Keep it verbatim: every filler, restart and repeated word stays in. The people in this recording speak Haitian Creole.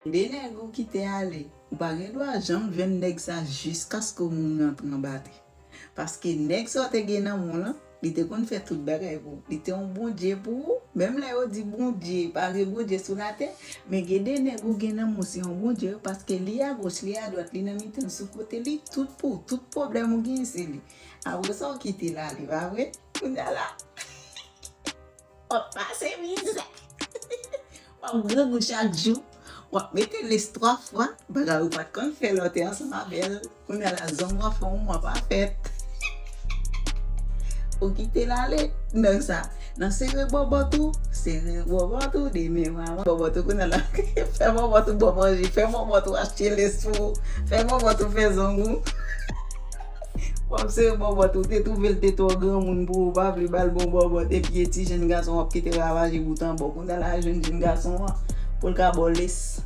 De nèg ou kite ale, ou pa gen dwa janm jwenn nèg sa jiskaske ou mouri antre anba tè. Paske nèg sa w te gen nan men w lan, li te konn fè tout bagay pou ou. Li te yon Bondye pou ou. Menm lè yo di Bondye, pa gen Bondye sou latè, men gen de nèg ou gen nan men w se yon Bondye, paske li agoch, li adwat, li nan mitan, sou kote li, tout pou ou, tout pwoblèm ou genyen se li. Apre sa w kite l ale, pa vre? Kounye a la, w ap pase mizè. W ap grangou chak jou. W ap mete les twa fwa. Bagay ou pa t konn fè lè w te ansanm avè l. Kounye a la, zong w ap fè yon mwa pa fèt. Ou kite l ale. Nan sa, nan sere bòbòt ou, sere bòbòt ou, demen maman bòbòt ou, kounye a la, fè bòbòt ou ba w manje, fè bòbòt ou achte les pou ou, fè bòbòt ou fè zong ou. W ap sere bòbòt ou, te twouve l te twò granmoun pou ou, pa vle ba l bon bòbòt, epi e ti jenn gason w ap kite ravaje bout an bò. Kounye a la, jwenn jenn gason an, pou l ka ba w les.